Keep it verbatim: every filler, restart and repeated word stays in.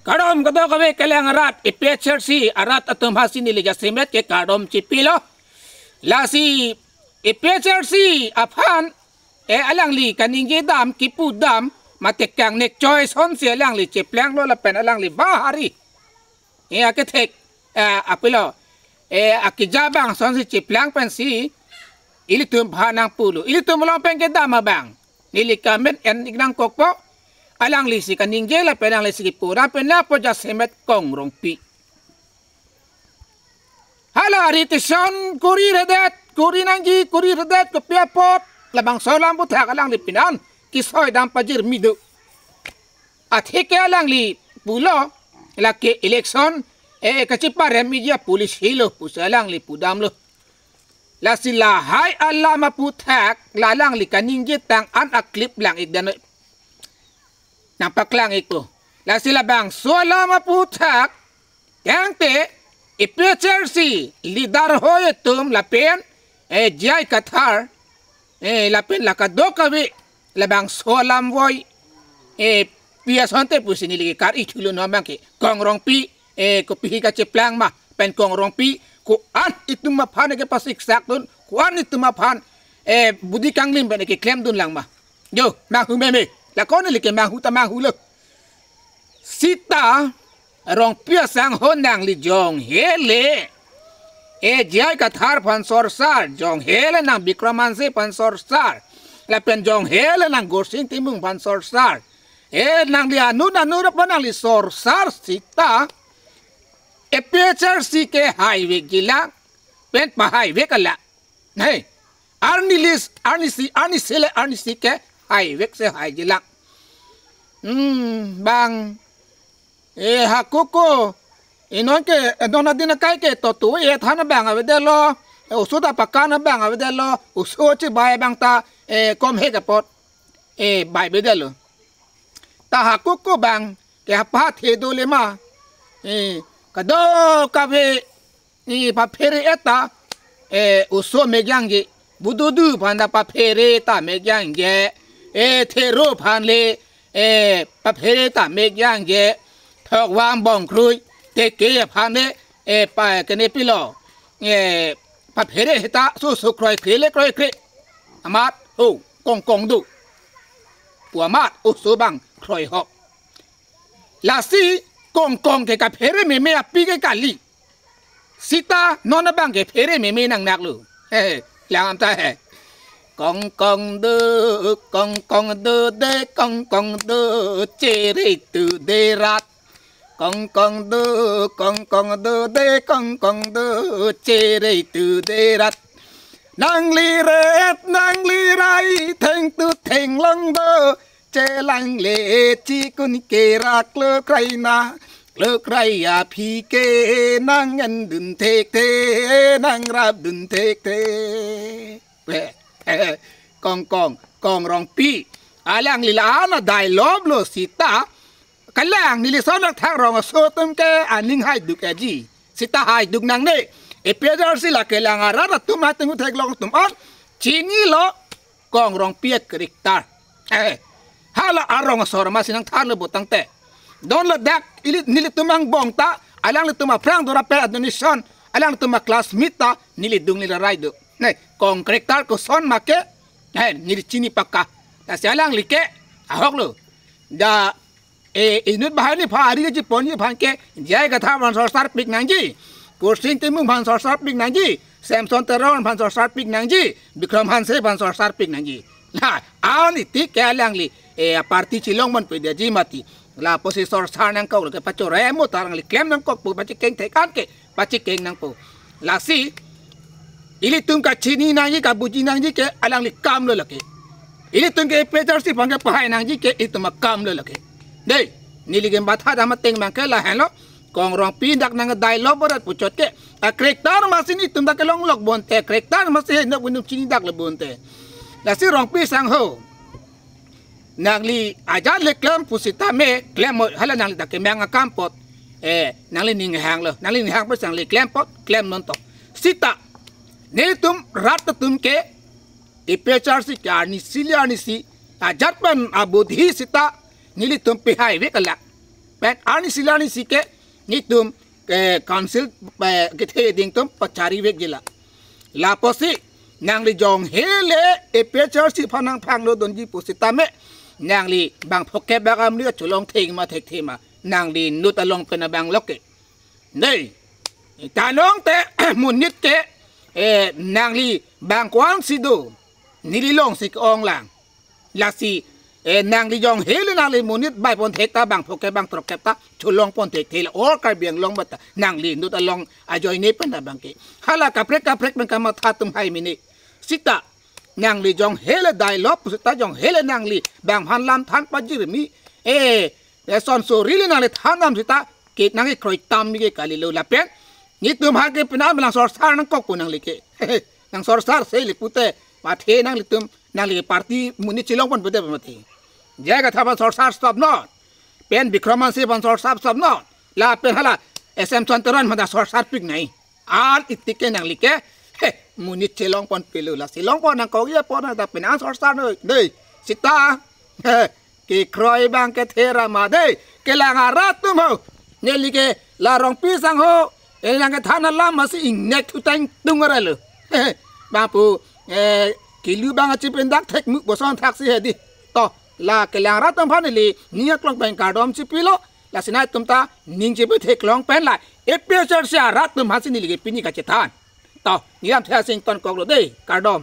Kardom kadokave kelang arat, A P H L C arat atum aphansi neli jasemet ke kardom chipilo. Lasi A P H L C aphan, eh, alangli kaningje dam, kipu dam, mate kangnek choice hon si alangli cheplanglo lapen alangli bahari. Eh, akethek, eh, apilo, eh, akija bang asonsi cheplang pensi, ilitum aphan nangpulo. Ilitum along pen kedam abang, neli kamen en-ik nangkokpo. Alanglisi kaningje lapen alanglisi kipu dam pen nangpo jasemet Kong Rongpi. Hala ri tison kuri redet, kuri nangji, kuri redet, kopi apot labangso alam aputhak alangli pinan kisoi dam pajirmi do. Atheke alangli pulo, lake election, eh, kachiparem iji a-policy lo pusi alangli pudamlo. Lasi lahai alam aputhak la alangli kaningje tang an a-clip lang-ik dan nangpaklang-ikpo. Lasi labangso alam aputhak tangte A P H L C leader hoi atum lapen, eh, J I Kathar, eh, lapen la kadokave labangso alam voi, eh, pi asonte pusi neli ke kar-i thulo non abang ke Kong Rongpi, eh, kopihi kacheplang ma pen Kong Rongpi ko-an itum aphan ke pasiksakdun, ko-an itum aphan, eh, budi kanglim pen ke klemdun lang ma. Jo, manghu meme. Lako neli ke manghu ta manghulo. Sita Rongpi asangho nangli jonghe le, eh, J I Kathar aphan sorsar, jonghe le nang Bikram Hanse aphan sorsar, lapen jonghe le nang Gursing Timung aphan sorsar, eh, nangli anut anut aphan nangli sorsar sita A P H L C ke haivekji lang, pen pahaivek alang. Hei, arni lis, arnisi, arnisi le arnisi ke haivek se haiji lang. Hmm, bang, eh, hako ko, eh, non ke, eh, non adin akai ke totu, eh, than abang avedetlo, eh, oso ta pakan abang avedetlo, oso chibai abang ta, eh, kom hek apot, eh, baivedetlo. Ta hako ko bang, ke hapa the do le ma, eh, kadokave, eh, paphere eta, eh, oso mekjangje, Bududu aphan ta paphere ta mekjangje, eh, Thero aphan le, eh, paphere ta mekjangje, Thokvang Bongkrui, Teke aphan le, eh, pa, kene pilo, eh, paphere heta so so kroikre le kroikre. Amat, ho, Kongkong do. Pu amat, oso bang kroihok. Lasi Kongkong ke kaphere meme api ke kali. Sita non abang ke phere meme nangnaklo. He, he, lang am ta he. Kongkong do, Kongkong do de, Kongkong do chere tu de rat. Kongkong do, Kongkong do de, Kongkong do chere tu de rat. Nangli ret, nangli rai, thengtu thenglong do, chelang le chikun kerak lo kraina, lo krai aphi ke nang en dun thekthe, nang rap dun thekthe. Kongkong, Kong Rongpi, alangli la-an a-dialogue lo sita, kalang neli son thak rong aso atum ke aning haiduk aji. Sita haiduk nangne. A P H L C la kelang arat atum atum theklong atum an chinilo Kong Rongpi a-character. Eh, hala arong asor masi nangthanlo bo tangte. Don ladak ili nelitum angbong ta, alanglitum aphrang dora pen admission, alanglitum a-classmate ta neli dung neli rai do. Ne, Kong character koson ma ke, eh, neli chini pakka. Lasi alangli ke ahok lo. Da, eh, inut bahai ni phari ji pon ji aphan ke, J I Kathar aphan sorsar pik nangji, Gursing Timung aphan sorsar pik nangji, Samson Teron aphan sorsar pik nangji, Bikram Hanse aphan sorsar pik nangji. Na, ani tik ke alangli, eh, party chilong man pe dia ji mati. Lapusi sorsar nangkok lo ke pachoremo ta alangli klem nangkok pu pachikeng thek an ke, pachikeng nangpo. Lasi, ilitum kachini nangji, kabuji nangji ke alangli akam lo lake. Ilitum ke A P H L C aphan kepahai nangji ke itum akam lo lake. Dei, neli ke matha dam ateng abang ke lahenlo. Kong Rongpi dak nang-dialogue borat puchot ke. A-character masi nelitum dak kelong lok bonte, character masi henok bunum chini dak le bonte. Lasi Rongpi asangho. Nangli ajat le klem pusitame, klem mo hala nangli dak kemang akam apot. Eh, nangli ninghang lo, nangli ninghang apot nangli klem apot, klem non to. Sita, nelitum rat atum ke, A P H L C ke arnisi le arnisi, ajat pen abudhi sita, nelitum pehai vek alak. Pen arnisi la arnisi ke netum ke council, eh, kethe ding atum pachari vekji la. Lapusi nangli jong hele A P H L C aphan nangphanglo dunji pusitame nangli bang phokep bang amri cholong theng ma thekthe ma, nangli inut along pen abang lo ke. Nei, tanong te monit ke, eh, nangli bang ko-ansi do, neli longsi ke-ong lang. Lasi, eh, nangli jong hele nangli monit bai pon thek ta bang phokep bang throkep ta cholong pon thekthe la, all Karbi Anglong bata nangli inut along ajoine pen abang ke. Hala kaprek kaprek pen kamatha atum hai mini. Sita nangli jong hele dialogue pusita jong hele nangli bang aphan lam than pajirmi. Eh, eh, son sori le nangli than dam sita ke nangkekroi tam mi ke kalilo lapen netum ha ke penang nang sorsar nangkok pu nangli ke. Nang sorsar se le pute, mathe nanglitum, nangli party monit chelong pon pute mati. J I Kathar aphan sorsar stop non. Pen Bikram Hanse aphan sorsar stop non. Lapen hala S M Son Teron aphan ta sorsar pik nai. An itik ke nangli ke, he, monit chelong pon pilo, la chelong pon nangkok ye pon ta penang sorsar noi. Dei, sita. He, kekroi bang kethe ra ma dei, kelang arat atum ho. Neli ke la Rongpi asangho, eh, nangkethan alam masi ingnek thu tang tung aralo. He, he, bang pu, eh, kelu bang achi pendak thek mu boson thaksi hedi. To, la kelang arat atum aphan neli ning aklong pen kardom chipilo, lasi nangtum ta ning chipi theklong pen la A P H L C arat atum aphansi neli ke pini kachethan. To, niam thia sing ton koklo dei, kardom.